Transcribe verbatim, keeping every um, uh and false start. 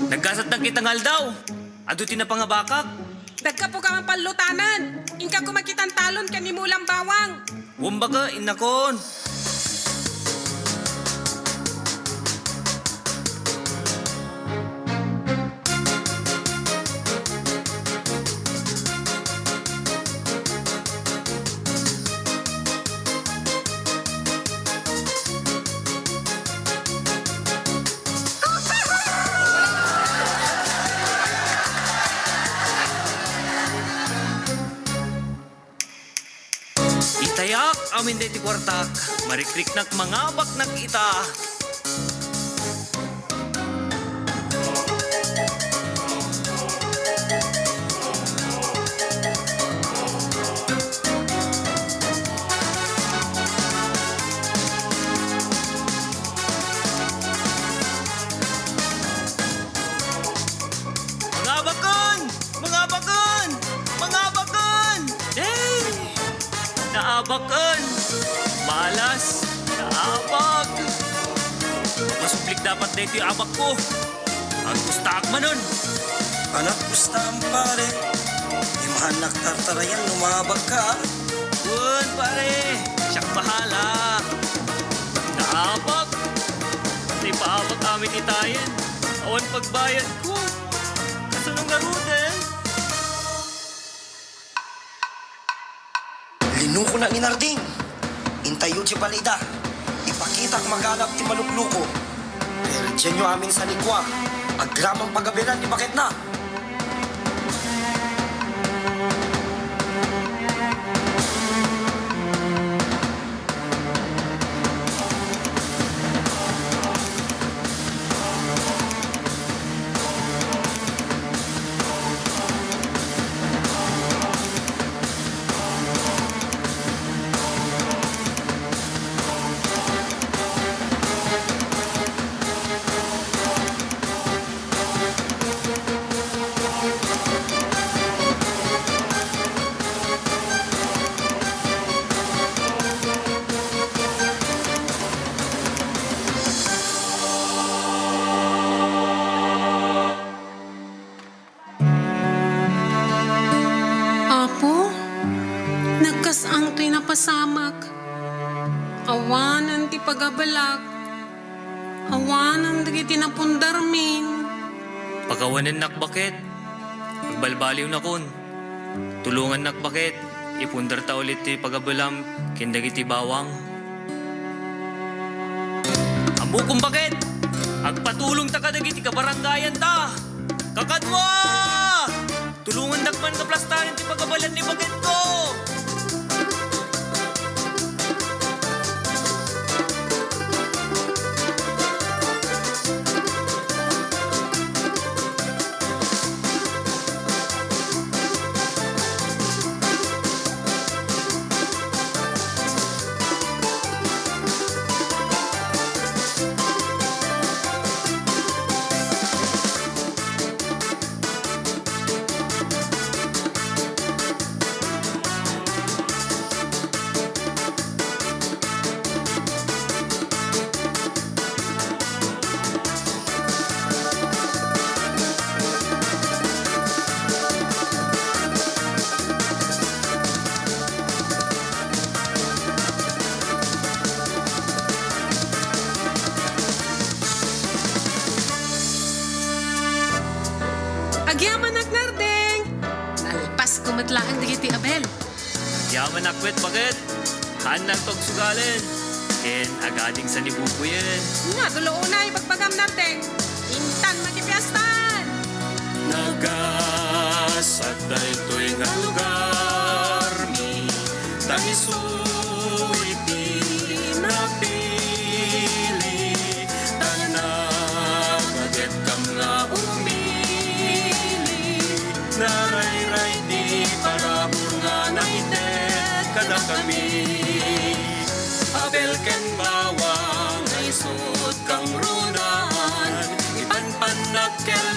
Nagkasatnak ita nga aldaw. Adu ti napangabakak. Naggapukaman pallutanan. Inka koma kitan talon ken ni Mulang Bawang. Wen baket, innakon. Itayak amin daytoy kuartak, marikriknak mangabaknak ita. Mangabaken! Mangabaken! Mangabaken! Hey! Naabaken! Malas! Naabak! Masuplik dapat daytoy abakko. Agpustaak manen. Anak, pustaam, pare. Imahannak tartarayan no maabakka, a. Wen, pare. Siak bahala. Naabak. Ti paabak amin itayen. Awan pagbayadko. Kasano ngaruden? Linuko na ni Narding. Intayyo ti balida. Ipakitak magalab ti malukluko. Pero dianyo amin sanikua. Agraman pagabilan ni baketna. Apo, nagkas-angtoy napasamak. Awanen ti pagabalak. Awanen dagiti napundarmin. Pakawanennak baket. Agbalbaliwnakon. Tulongannak baket. Ipundarta ulit ti pagabalam ken dagiti bawang. Ammokon baket. Agpatulongta kadagiti kabarangayanta. Kakadua! Tulongandak man nga plastaran ti pagabalan ni baketko! Agyamanak, Nardeng! Nalpasko met laeng dagiti abel. Agyamanak met baket. Haannak pagsugalen. Ken agading sanibubuyen. Nga, dulo unay, bagbagam, Nardeng. Intan makipiestaan! Nagasat daytoy nga lugarmi, ta isu iti napili, ta nagagekam nga umili, narayray ti parabur nga naited kadakami. Abel ken bawang nga isut' kangrunan, ipanpannak kel